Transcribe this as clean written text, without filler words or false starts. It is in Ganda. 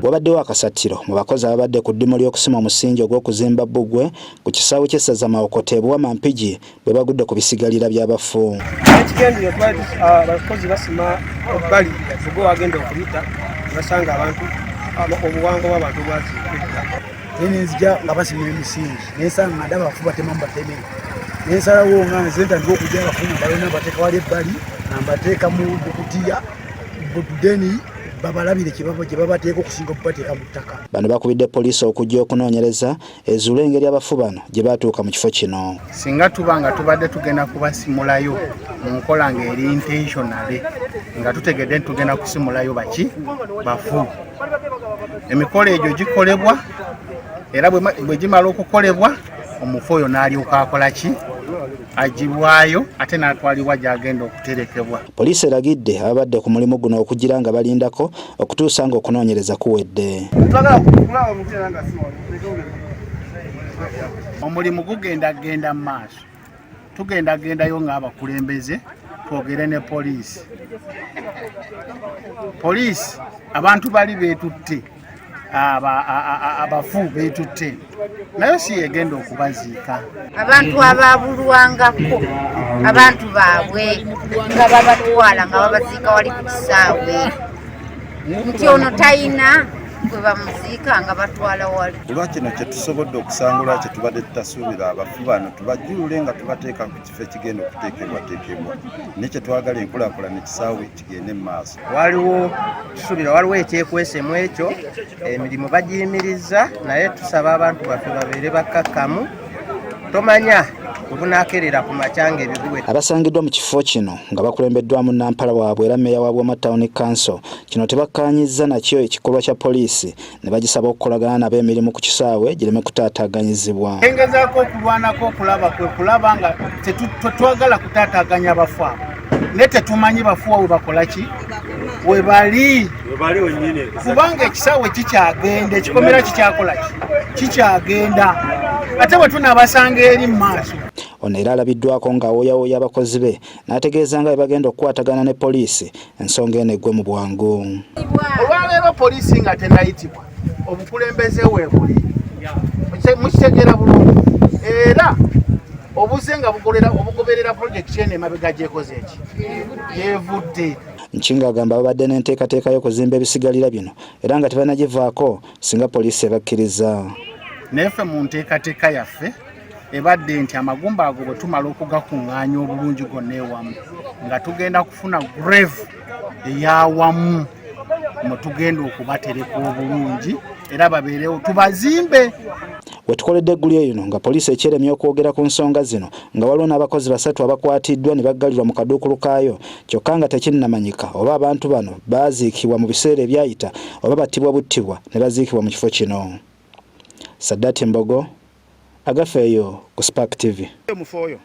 Wabaddewo akasattiro mu bakozi ababadde ku ddimu ly'okusima omusingi ogw'okuzimba bbugwe ku kisaawe ky'essaza Mawokota e Buwama Mpigi bwe bagudde ku bisigalira by'abafu. Ekigendererwa twali abakozi basima ebbali bbugwe wagenda okuyita basanga abantu obuwango bw'abantu bwaziikudda. Naye nenzija nga basima emisingi nensanga nga ndaba abafu batemamu bateme nensalawo nga nze ntandika okujja abafu nga mbalona mbateeka wali ebbali nga mbateeka mu bukutiya deni babalabire gye babateeka okusinga okubateeka mu ttaka. Bano bakubidde poliisi okujja okunoonyereza ezuule engeri abafu bano gye baatuuka mu kifo kino. Singa tuba nga tubadde tugenda kubasimulayo mu nkola ng'eri intentionally nga tutegedde nti tugenda kusimulayo baki bafu, emikolo egyo gikolebwa era bwe gimala okukolebwa omufu oyo n'alyoka akola ki agibwayo ate n'atwalibwa gy'agenda okuterekebwa. Poliisi eragidde ababadde ku mulimu guno okugira nga balindako okutuusa ng'okunoonyereza kuwedde. Omulimu gugenda genda mu maaso, tugenda gendayo ng'abakulembeze twogere ne poliisi. Poliisi abantu bali beetutte abafu beetutte nayo si yegenda okubaziika. Abantu ababulwangako abantu baabwe nga babatwala nga babaziika wali ku kisaawe nti ono tayina gwe bamuziika nga batwala wali. Olwa kino kye tusobodde okusangula kye tubadde tutasuubira, abafu bano tubajjulule nga tubateeka ku kifo ekigenda okuteekebwateekebwa naye kye twagala enkulaakulana ekisaawe kigende mu maaso. Waliwo tusuubira waliwo ekyekwese mu ekyo, emirimu bagiyimirizza naye tusaba abantu baffe babeere bakkakkamu, tomanya bwe bunaakerera ku makya ng'ebyo biwe. Abasangiddwa mu kifo kino nga bakulembeddwamu nampala waabwe era mmeeya wa Buwama Town Council kino tebakkaanyizza nakyo ekikolwa kya poliisi ne bagisaba okukolagana nabo emirimu ku kisaawe gireme kutaataaganyizibwa. Engezaako okulwanako okulaba kwe kulaba nga tetwagala kutaataaganya bafu abo, naye tetumanyi bafu we bakola ki we bali, kubanga ekisaawe kikyagenda, ekikomera kikyakola ki kikyagenda, ate bwe tunaabasanga eri mu maaso. Ono era alabiddwako ng'awooyawooya abakozi be n'ategeeza nga bwe bagenda okukwatagana ne poliisi ensonga eno eggwe mu bwangu. Olwaleero poliisi nga tenayitibwa, obukulembeze weebuli mukitegeera bulungi, era obuze nga obugoberera pulojekiti eno emabega gyekoze eki gyevudde. Nkinga agamba babadde n'enteekateeka y'okuzimba ebisigalira bino era nga tebanagivaako singa poliisi ebakkiriza. Naye ffe mu nteekateeka yaffe ebadde nti amagumba ago bwe tumala okugakuŋŋaanya obulungi gonna ewamu nga tugenda kufuna grave eyawamu mwe tugenda okubatereka obulungi era babeerewo tubazimbe. Wetukoledde eggulire lino nga poliisi ekyeremye okwogera ku nsonga zino nga waliwo n'abakozi basatu abakwatiddwa ne baggalirwa mu kaduukulu kaayo kyokka nga tekinnamanyika oba abantu bano baaziikibwa mu biseera ebyayita oba battibwa buttibwa ne baziikibwa mu kifo kino. Saddati Mbogo, Agafeeyo ku Spark TV. Omufu oyo.